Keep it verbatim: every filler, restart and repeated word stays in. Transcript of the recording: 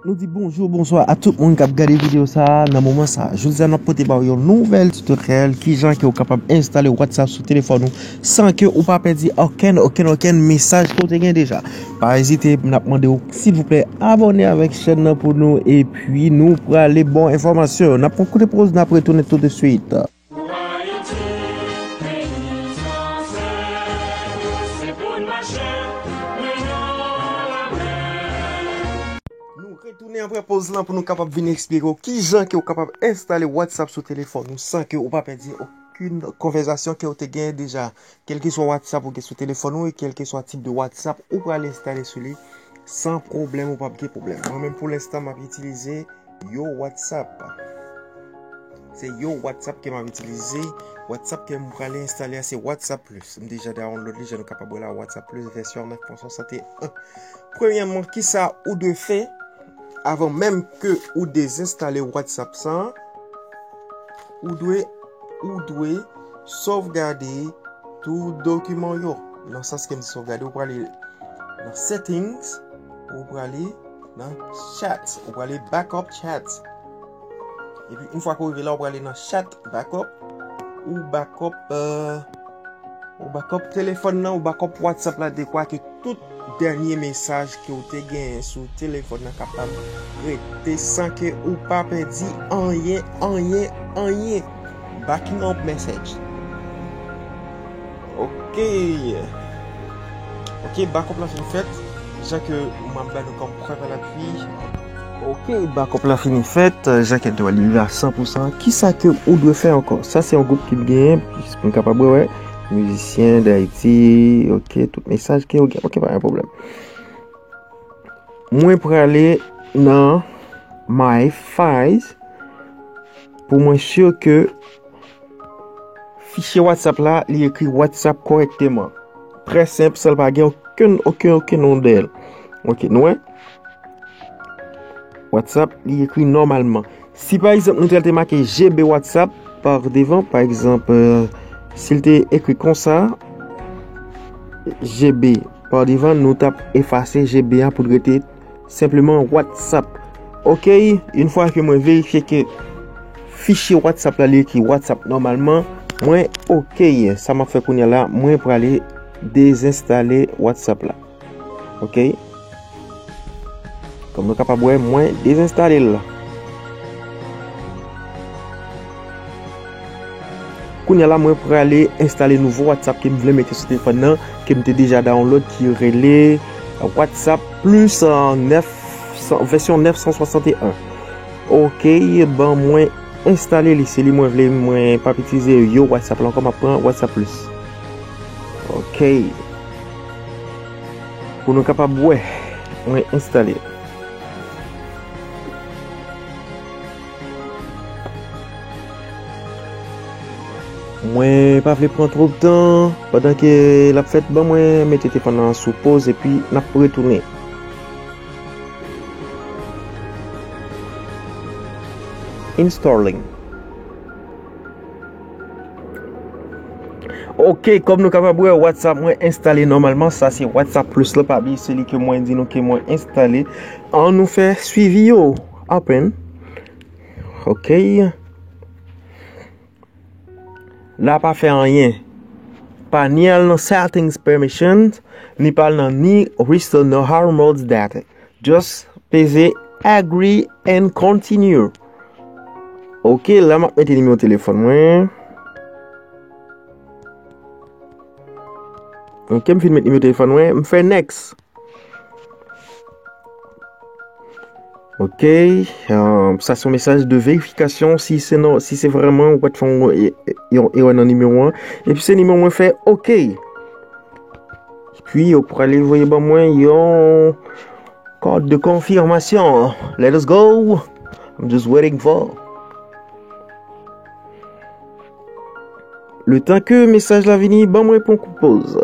Nou di bonjou, bonswa a tout moun k ap gade videyo sa a nan moman sa a. Jodi a, n ap pote ba w yon nouvèl tutoriel kijan ke w kapab enstale WhatsApp sou telefòn ou san ke ou pa pèdi okenn, okenn, okenn mesaj ke w te gen deja. Pa ezite, n ap mande w, silvouplè, abòne avèk chèn nan pou nou, epi nou prale ba w enfòmasyon. N ap pran kout poz, n ap retounen tout de suit. Pou Ayiti, peyi fransè, se pou n mache, men nan lamè. Nou retounen apre poz lan pou nou kapab vin eksplike w kijan ke w kapab enstale WhatsApp sou telefòn ou san ke w pa pèdi okenn konvèsasyon ke w te gen deja. Kèlkeswa WhatsApp ou gen sou telefòn ou e kèlkeswa tip de WhatsApp ou pral enstale sou li, san pwoblèm, ou p ap gen pwoblèm. Mwen menm pou lenstan m ap itilize Yo WhatsApp. Se Yo WhatsApp ke m ap itilize. WhatsApp ke m prale enstale a se WhatsApp Plus. M deja download li, jan nou kapab wè la, WhatsApp Plus vèsyon nèf pwen swasanteyen. Premyèman, kisa ou dwe fè avan menm ke ou dezenstale WhatsApp sa a? Ou dwe, ou dwe sovgade tout dokiman yo. Nan sans ke m di sovgade, ou prale nan settings, ou prale nan chat, ou prale backup chat. Epi, yon fwa ke w rive la, ou prale nan chat backup, ou backup, euh, ou backup telefòn nan, ou backup WhatsApp la, dekwa ke tout dènye mesaj ke w te genyen sou telefòn nan kapab rete san ke ou pa pèdi anyen, anyen, anyen. Backing up message. Ok. Ok, backup la fin fèt. Jan ke m ap ba nou kòm prèv a lapui. Ok, backup la fini fèt. Jan ke nou wè li a san pou san. Kisa ke ou dwe fè ankò? Sa se yon gwoup ki genyen, pou n kapab wè, wè. Mizisyen Dayiti, ok, tout mesaj ke yo gen. Ok, pa gen pwoblèm. Mwen prale nan My Files pou mwen si ke fichye WhatsApp la, li ekri WhatsApp kòrèkteman. Trè senp, san l pa gen okenn, okenn, okenn non dèyè l. Ok, nou wè. WhatsApp, li ekri nòmalman. Si pa egzanp, nou te make G B WhatsApp pa devan, pa egzanp, euh, si l te ekri konsa, G B pa devan, nou t ap efase G B a pou l rete senpleman WhatsApp. Ok, yon fwa ke mwen verifye ke fichye WhatsApp la, li ekri WhatsApp nòmalman, mwen ok. Sa m ap fè kounye a la, mwen prale dezenstale WhatsApp la. Ok. Kòm nou kapab wè, mwen dezenstale l. Kounye a la, mwen prale enstale nouvo WhatsApp ke m vle mete sou telefòn nan, ke m te deja download, ki rele WhatsApp Plus, euh, nèf san, vèsyon nèf san swasanteyen. Ok, ban mwen enstale li. Se li mwen vle, mwen p ap itilize Yo WhatsApp la ankò, m ap pran WhatsApp Plus. Ok. Pou nou kapab wè, mwen enstale. Mwen pa vle pran twòp tan. Pandan ke l ap fèt, ban mwen mete telefòn nan sou poz epi n ap retounen. Installing. Ok, kòm nou kapab wè, WhatsApp mwen enstale nòmalman. Sa se WhatsApp Plus la, pa bliye se li ke mwen di nou ke mwen enstale. An nou fè swivi yo. Open. Ok. La pa fè anyen. Pa ni al nan settings, permissions, ni pa al nan ni restore no harm modes data. Just peze agree and continue. Ok, la m ap mete nimewo telefòn mwen. Ok, m fin met nimewo telefòn mwen, m fè next. Ok, euh, sa se yon mesaj de verifikasyon si se non, si se vrèman ou pa t fè yon, yon erè nan nimewo an. Epi se nimewo mwen fè ok. Epi yo prale voye ban mwen yon code de confirmation. Let us go. I'm just waiting for. Le tan ke mesaj la vini, ban mwen pran kout poz.